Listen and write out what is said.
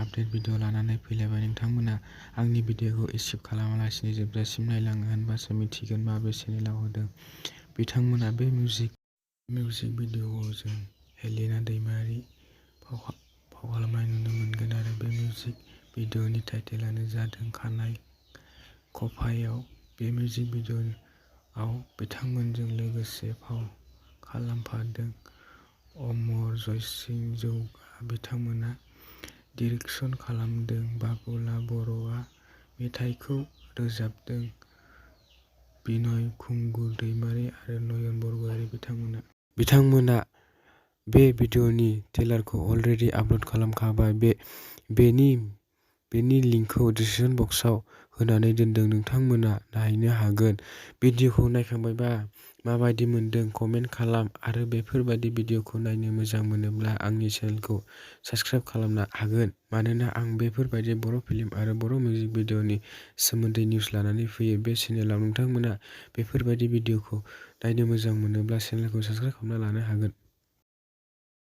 Update video लानानै फैलायबाय। नोंथांमोना आंनि भिडिअखौ स्किप खालामालासिनो जोबजासिम नायलाङो होनबासो मिथिगोन माबे चेनेलाव होदों। बिथांमोना बे मिउजिक भिडिअआव जों हेलेना दैमारि फाव खालामनाय नुनो मोनगोन आरो बे मिउजिक भिडिअनि टाइटेलानो जादों खानाय खफायाव। बे मिउजिक भिडिअआव बिथांमोनजों लोगोसे फाव खालामफादों अमर जयसिंजौगा। बिथांमोना डिरेक्सन खालामदों। बाबुला बर'आ मेथाइखौ रोजाबदों। बिनय खुंगुर दैमारि आरो नयन बरगयारी बिथांमोना बे भिडिअनि ट्रेलारखौ अलरेडि आपल'ड खालामखाबाय। बेनि लिंकखौ डिसक्रिपशन बक्सआव होनानै दोनदों, नोंथांमोना नायनो हागोन। भिडिअखौ नायखांबायबा माबायदि मोनदों कमेन्ट खालाम आरो बेफोरबायदि भिडिअखौ नायनो मोजां मोनोब्ला आंनि चेनेलखौ साबस्क्राइब खालामनो हागोन, मानोना आं बेफोरबायदि बर' फिल्म आरो बर' मिउजिक भिडिअनि सोमोन्दै निउस लानानै फैयो बे चेनेलाव। नोंथांमोना बेफोरबायदि भिडिअखौ नायनो मोजां मोनोब्ला चेनेलखौ साबस्क्राइब खालामना लानो हागोन।